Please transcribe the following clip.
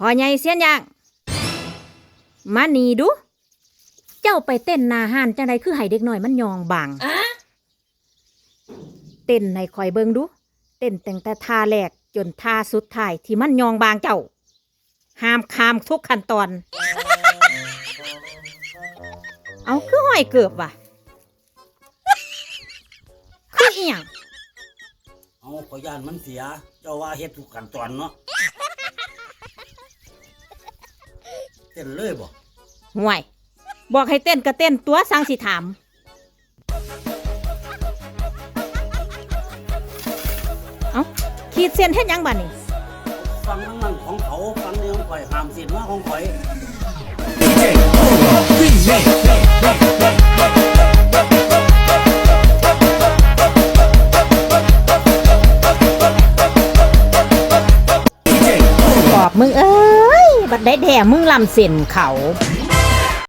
ພໍ່ໃຫຍ່ຊຽນຢາງ ມານີ້ດູ. ເຈົ້າໄປເຕັ້ນໜ້າຮ້ານຈັ່ງໃດ ຄືໃຫ້ເດັກນ້ອຍມັນຍ່ອງບາງ? ເຕັ້ນໃຫ້ຂ້ອຍເບິ່ງດູ. ເຕັ້ນຕັ້ງແຕ່ທ່າແລກຈົນທ່າສຸດທ້າຍທີ່ມັນຍ່ອງບາງເຈົ້າ. ຫ້າມຂ້າມທຸກຂັ້ນຕອນ. ເອົ້າ ຄືຫ້ອຍເກີບວະ? ຄືອີ່ຫຍັງ? ເອົ້າ ຂ້ອຍຢ້ານມັນເສຍ. ເຈົ້າວ່າເຮັດທຸກຂັ້ນຕອນເນາະ. ເຕັ້ນເລີຍບໍ? ຫ້ວຍ ບອກໃຫ້ເຕັ້ນກໍເຕັ້ນຕົວະ ສັງຊິຖາມ. ເອົ້າ ຂີດເສັ້ນເຮັດຫຍັງບາດນີ້? ຝັ່ງນັ້ນຂອງເຂົາ, ຝັ່ງນີ້ຂອງຂ້ອຍ, ຂ້າມເສັ້ນມາຂອງຂ້ອຍ. ປອບມຶງເອີຍ, ບັດໃດແທ້ມຶງລ້ຳເສັ້ນເຂົາ.